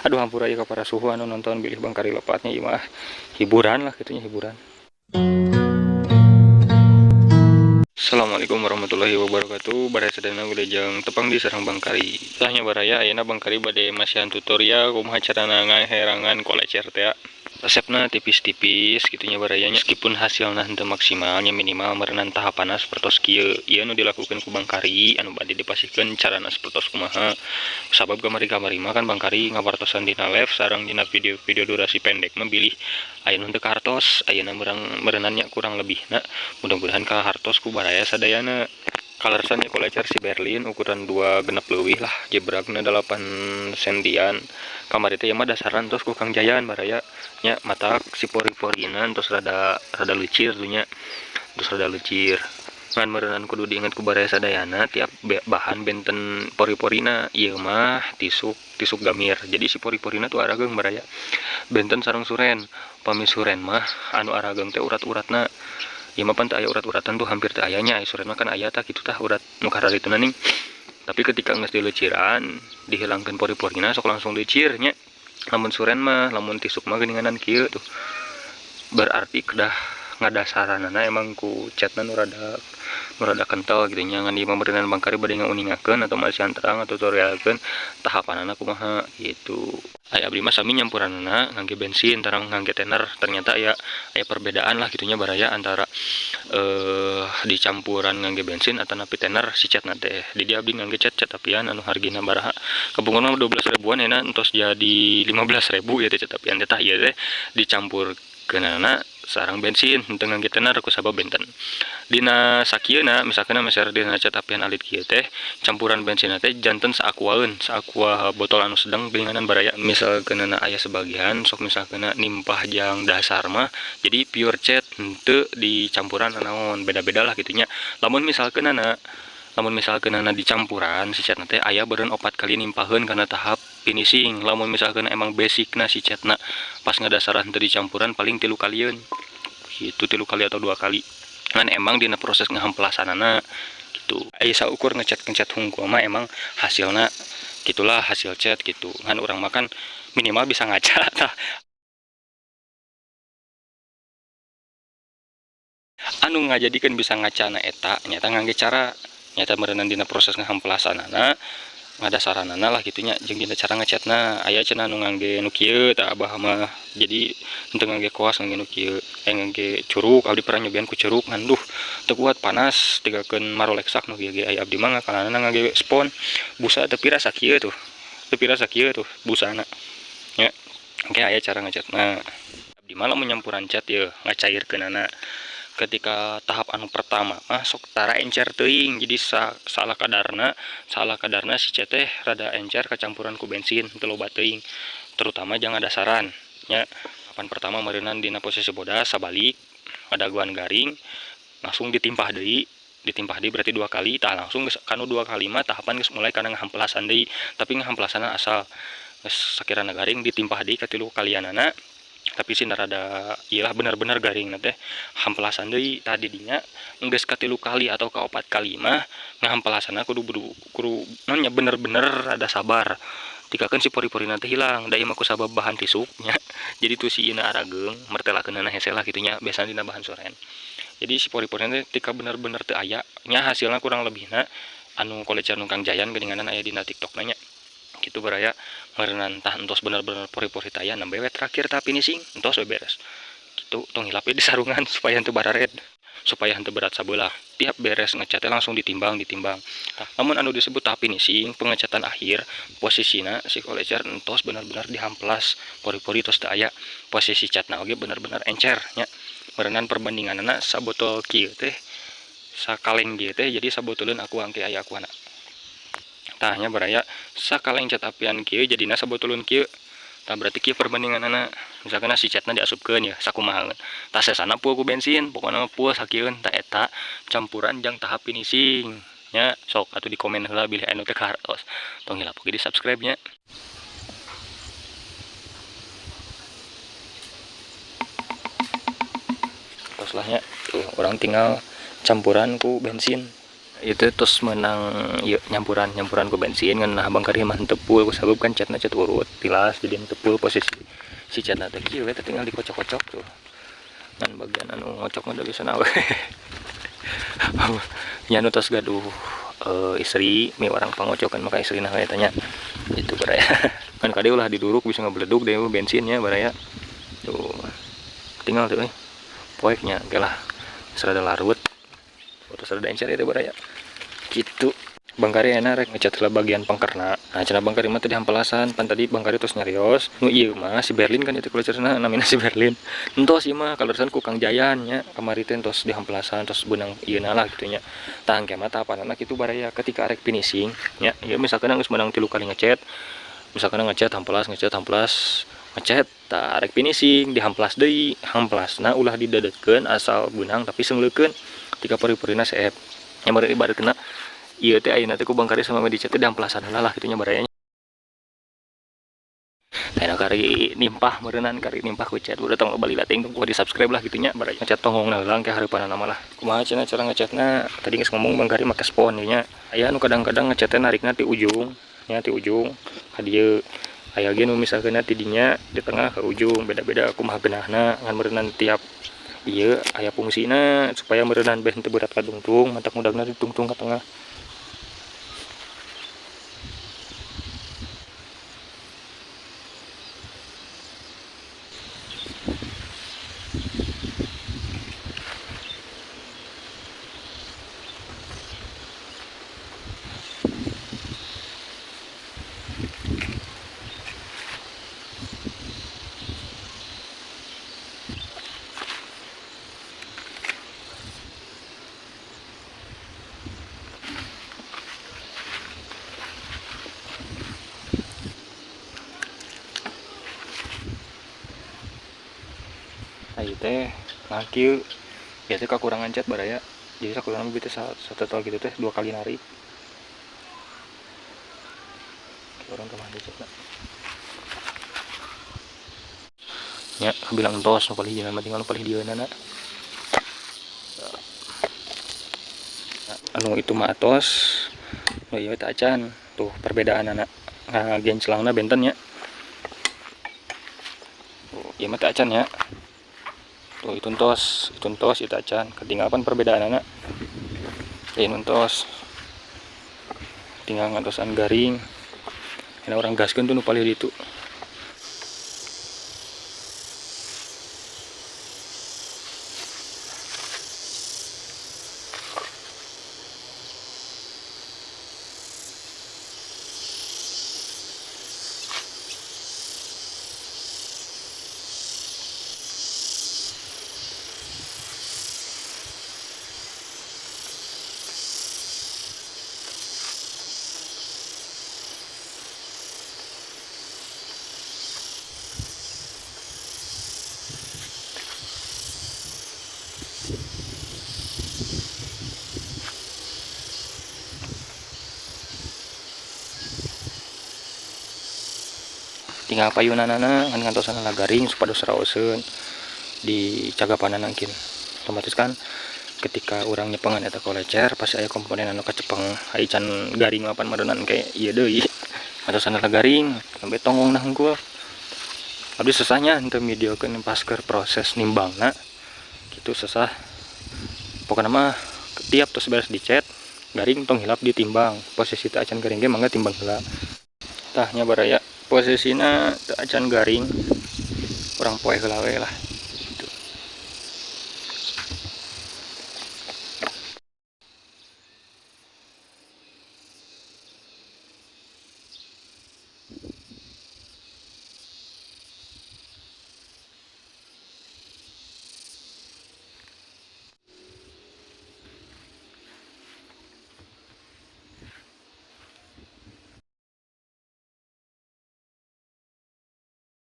Aduh hampura ieu ka para suhu anu nonton bilih Bangkari lepatnya ieu mah hiburan lah kitunya hiburan. Assalamualaikum warahmatullahi wabarakatuh. Baraya sadayana wilujeng tepang di sareng Bangkari. Tah nya baraya ayeuna Bangkari bade masihan tutorial kumaha carana ngaherangan kolecer teh. Resepna tipis-tipis gitu nya barayanya, meskipun hasilna henteu maksimal nya minimal meureunan tahapanna sapertos kieu. Ieu nu dilakukeun ku Bangkari anu bade dipasihkeun carana sapertos kumaha. Sabab kamari-kamari mah kan Bangkari ngawartosan dina live sareng dina video-video durasi pendek mah bilih aya nu teu kahartos, ayeuna meureunan nya kurang lebihna. Mudah-mudahan kahartos ku baraya sadayana. Kalersan nya kolecer si Berlin ukuran 2 genep leuwih lah, jebragna 8 sentian. Kamari teh mah dasaran tos ku Kang Jayan baraya nya, matak si pori-porina tos rada lecir tuh nya, tos rada lecir. Ngan meureunan kudu diinget ku baraya sadayana tiap bahan benten pori-porina. Ieu mah tisuk gamir. Jadi si pori-porina tuh arageung baraya. Benten sareng suren. Pami suren mah anu arageung teh urat-uratna. Ieu mah pan teu aya urat-uratan tuh, hampir teu aya nya. Aya suren mah kan aya tah kitu tah urat nu kararituna ning. Tapi ketika geus dileciran, dihilangkeun pori-porina sok langsung lecir nya. Lamun suren mah, lamun tisuk mah geuninganan kieu tuh. Berarti kedah ngadasaranana emang ku catna nu rada kental gitu nya. Ngan ieu mah meureunan Bangkari bade ngauningakeun atau masihan terang atau tutorialkeun tahapanana kumaha gitu. Aya abdi mah sami nyampuranana ngangge bensin tarang ngangge tener. Ternyata aya perbedaan lah gitunya baraya antara dicampuran ngangge bensin atau napi tener si catna teh. Di dia abdi ngangge cat apian anu hargina baraha kapungkur mah 12 ribuan enak entos jadi 15.000 ya teh cat apian teh. Tah ieu teh dicampurkeunana sarang bensin henteu ngangge tener ku sabab benten. Dina sakieuna misalkan meser dina cat apian alit kieu teh campuran bensinna teh janten saakuaeun, saakua botol anu sedang geuninganan baraya. Misalkeunana aya sebagian sok misalkeuna nimpah jang dasar mah jadi pure cat henteu dicampuran nanaon, beda-beda lah gitunya. Lamun misalkeunana dicampuran si catna teh aya beureun 4 kali nimpaheun kana tahap finishing. Lamun misalkeun emang basicna si catna pas ngadasaran teu dicampuran paling 3 kalieun gitu, 3 kali atau 2 kali. Ngan emang dina proses ngahamplasanana gitu. Aya saukur ngecat-ngecat hungkul mah emang hasilna gitulah, hasil cat gitu. Ngan urang mah kan minimal bisa ngaca tah. Anu ngajadikeun bisa ngacana eta nyata ngangge cara nyata meureunan dina proses ngahamplasanana ngadasaranana lah gitunya jeung dina cara ngecatna. Aya cenah anu ngangge nu kieu tah abah mah, jadi henteu ngangge koas ngangge nu kieu, ngangge curug. Abdi pernah nyobian ku curug ngan duh teu kuat panas tigakeun maroleksak nu kieu ge. Aya abdi mah ngakalanana ngangge spon busa teu pira sakieu tuh, teu pira sakieu tuh busana nya. Engke aya cara ngecatna. Abdi mah lamun nyampuran cat ieu ngacairkeunana ketika tahap anu pertama mah sok tara encer teuing, jadi salah kadarna si cat teh rada encer kecampuran ku bensin teu loba teuing, terutama jangan dasaran nya. Tahapan pertama meureunan dina posisi bodas sabalik adaguan garing langsung ditimpah deui, ditimpah deui berarti 2 kali. Tah langsung geus kanu 2 kali mah tahapan geus mulai kana ngahamplasan deui, tapi ngahamplasanna asal geus sakirana garing ditimpah deui ka 3 kalianana. Tapi sih rada iyalah bener-bener garing teh hamplasan deui. Tadi dinya geus ka 3 kali atau ka 4 kali mah ngahamplasanna kudu naon nya bener-bener rada sabar. Tikakeun si pori-porina teh hilang da ieu mah ku sabab bahan tisuk nya. Jadi tuh si ina arageung mertelakeunana hese lah kitu nya, biasana dina bahan soren. Jadi si pori-porina teh tika bener-bener teu aya nya, hasilna kurang lebihna anu kolecer nu Kang Jayan geuninganan aya dina TikTok na nya. Gitu baraya meureunan tah entos bener-bener pori-pori taya nembe we terakhir tahap finishing entos we beres gitu. Tong hilap di sarungan supaya henteu barared, supaya henteu berat sabelah. Tiap beres ngecatnya langsung ditimbang. Tah, namun anu disebut tahap finishing pengecatan akhir posisina si kolecer entos bener-bener dihamplas pori-pori tos teu aya, posisi catna oge bener-bener encer nya. Meureunan perbandinganna sabotol kieu teh sakaleng kieu teh jadi sabotoleun aku angke aya akuana. Tahnya baraya sakaleng cat apian kieu jadina sabotolun kieu. Tah berarti kieu perbandinganana. Misalkan si catna diasupkeun ya sakumaha. Tah sesana pueu ku bensin, pokona mah pueu sakieun. Tah eta campuran jang tahap finishing nya. Sok atuh di komen heula bilih anu teh kahartos. Tong hilap oge di subscribe nya. Tos lah nya. Tuh urang tinggal campuran ku bensin. Itu terus menang ieu nyampuran ku bensin ngan nah Bang Kari mah henteu full kusabab kan catna cat urut tilas jadi henteu full posisi si catna teh kieu we teh tinggal dikocok-kocok tuh. Ngan bagian anu ngocok mah da bisa nawe. Nya nu tos gaduh istri mi orang pangocokan maka istrina we tanya itu baraya. Kan kade ulah diduruk bisa ngebeledug deh bensinnya baraya. Tuh tinggal tuh poeknya oke lah serada larut atau serada encer itu baraya. Gitu Bang Kari enak rek ngecat lah bagian pangkerna. Nah cenah Bang Kari mah teh dihampelasan pan tadi Bang Kari terus nyarios nu ieu mah si Berlin kan itu kalau namina si Berlin entos ieu mah kaleresan ku Kang Jayan nya kamari teh entos dihampelasan terus beunang ieu na lah kitu nya. Tah engke mah tahapanana kitu baraya ketika arek finishing nya ieu misalkan geus meunang 3 kali ngecet misalkan ngecet hamplas ngecet hamplas ngecet tah arek finishing dihamplas deui hamplasna ulah didadetkeun asal beunang tapi seungleukeun tika pori-porina seep nya bari ibaratna ieu teh ayeuna teh ku Bang Kari sama dicet teh damplasan heula lah kitu nya baraya. Tah kari nimpah meureunnan kari nimpah ku cat udah tong loba lila teuing tong di subscribe lah kitu nya baraya ngecat tonggongna heula engke hareupanna mah lah. Kumaha cenah cara ngecatna tadi geus ngomong Bang Kari make spon ieu nya. Aya nu kadang-kadang ngecatna narikna ti ujung nya ti ujung ka dieu. Aya ge nu misalkeunna ti dinya di tengah ke ujung beda-beda kumaha geunahna ngan meureunnan tiap ieu aya fungsina supaya meureunnan beh teu berat ka tungtung matak mudagna ditungtung ka tengah. Ayo teh nah kieu biasa kekurangan cat baraya jadi sakurangna beuti satu gitu teh 2 kali narik orang kemana cat nya bilang tos nu palih jalan tinggal nu palih dieuna na anu itu mah atos nu ieu teh acan tuh perbedaanana ngagencelangna benten nya tuh ieu mah teh acan nya. Tuh itu entos, itu acan. Ketinggalan perbedaan anak. Ini entos. Tinggal ngantosan garing. Ini orang gaskeun tuh nu palih ditu. Tinggal payunanana ngan ngantosan lah garing supados raoseun di cagapanan angkin. Otomatis kan ketika urang nyepengan eta kolecer pasti aya komponen anu kacepeng ai can garing mapan madonan kayak ieu deui. Ngantosan lah garing sampai tonggongna hungkul. Abdi sesahnya henteu videokeun pas keur proses nimbangna kitu sesah. Pokona mah tiap tos beres dicet garing tong hilap ditimbang. Posisi teh acan garing ge mangga timbang heula. Tah nya baraya posisina teu acan garing urang poe heula we lah.